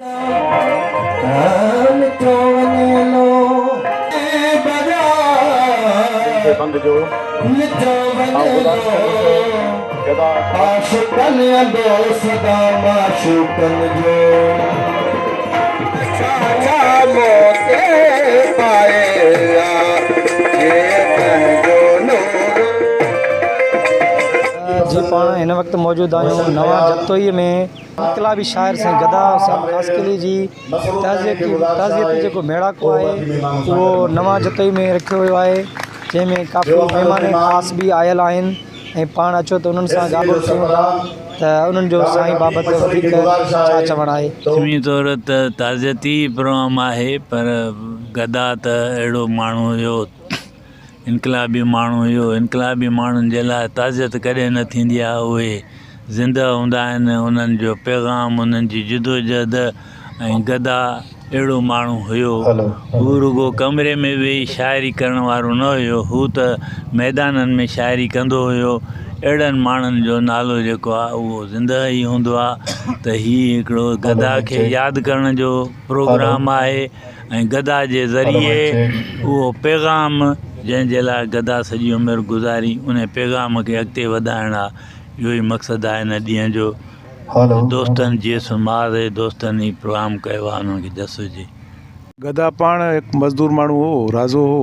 بند جو آئون گذارش ڪندس گدا جي پاڻ هن وقت موجود آهيون نوان جتوئي ۾ انقلابي شاعر سائين گدا حسين خاصخيلي جي تعزيتي تعزيتي جيڪو ميڙاڪو آهي اهو نوان جتوئي ۾ رکيو ويو آهي جنهن ۾ ڪافي مهمان خاص به آيل آهن ۽ پاڻ اچو ته انهن سان ڳالهه ٻولهه ڪيون ٿا ته انهن جو سائين بابت وڌيڪ ڇا چوڻ آهي. رسمي طور ته تعزيتي پروگرام آهي پر گدا ته اهڙو ماڻهو هيو انقلابي ماڻهو هيو انقلابي ماڻهن جي لاء تعزيت ڪڏهن نه ٿيندي آهي اهي زنده هوندا آهن انهن جو پيغام انهن جي جدوجهد ۽ گدا اهڙو ماڻهو هيو هو رڳو ڪمري ۾ ويهي شاعري ڪرڻ وارو نه هيو هو ته ميدانن ۾ شاعري ڪندو هيو اهڙن ماڻهن جو نالو جيڪو آهي اهو زنده ئي هوندو آهي ته هي هڪڙو گدا کي ياد ڪرڻ جو پروگرام آهي ۽ گدا جي ذريعي اهو پيغام جنهن جي لاء گدا سڄي عمر گذاري ان پيغام کي اڳتي وڌائڻ آ اهو ئي مقصد آهي هن ڏينهن جو دوستن جيس ماء جي دوستن هي پروگرام ڪيو آ انهن کي جس هجي. گدا پاڻ هڪ مزدور ماڻهو هو، رازو هو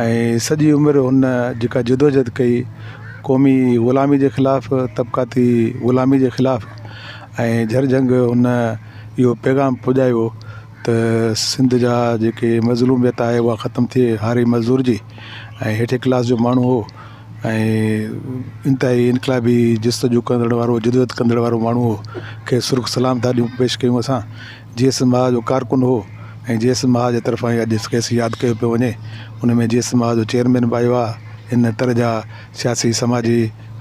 ۽ سڄي عمر هن جيڪا جدوجهد ڪئي قومي غلامي جي خلاف طبقاتي غلامي جي خلاف ۽ جهر جهنگ هن اهو پيغام پڄايو ته سنڌ جا جيڪي مظلوميت آهي اها ختم ٿئي هاري مزدور جي ۽ هيٺين ڪلاس جو ماڻهو هو ۽ انتهائي انقلابي جستجو ڪندڙ وارو جدوجهد ڪندڙ وارو ماڻهو هو کيس سرخ سلام ٿا ڏيون پيش ڪيون اسان جي ايس مها جو ڪارڪن هو ۽ جي ايس مها جي طرفان ئي اڄ کيس ياد ڪيو پيو وڃي ان ۾ جي ايس مها جو چيئرمين به آيو آهي ان تر جا سياسي سماجي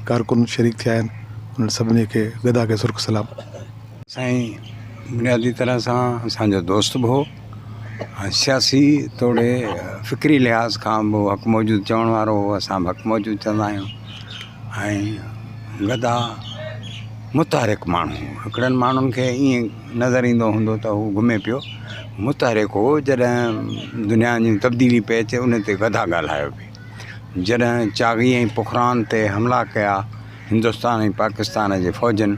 ڪارڪن شريڪ ٿيا آهن انهن سڀني کي گدا کي سرخ سلام. سائين بنيادي طرح سان اسان جو دوست به هو ۽ سياسي توڙي فڪري لحاظ کان به حق موجود چوڻ وارو هو اسان به حق موجود چوندا آهيون ۽ گدا متحرڪ ماڻهو هو هڪڙن ماڻهن کي ائين نظر ايندو هوندو ته هو گهمي پيو متحرڪ هو جڏهن دنيا جي تبديلي پئي اچي ان تي گدا ڳالهايو پئي جڏهن چاغي ۽ پکران تي حملا ڪيا هندستان ۽ پاڪستان جي فوجن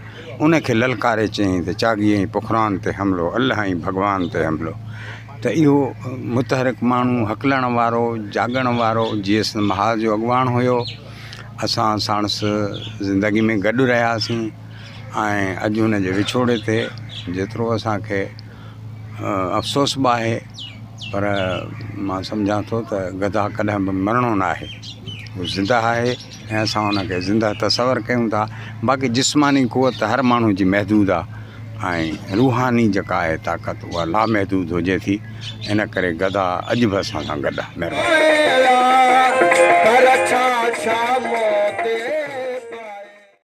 ان کي للڪاري چيائين ته چاغي ۽ پکران تي حملو الله ۽ ڀڳوان تي حملو ته اهو متحرڪ ماڻهو هڪلڻ وارو جاڳڻ وارو جي ايس محاذ جو اڳواڻ هيو اسان ساڻس زندگي ۾ گڏ رهياسين ۽ اڄ هن جي وڇوڙي تي جيترو اسان کي افسوس به آهي پر مان سمجهان ٿو ته گدا ڪڏهن به مرڻو نه آهي هو زنده آهي ۽ اسان ان کي زنده تصور ڪيون ٿا باقي جسماني قوت هر ماڻهو جي محدود آهي ۽ روحاني جيڪا آهي طاقت اها لامحدود هجي ٿي ان ڪري گدا اڄ به اسان سان گڏ آهي مهرباني.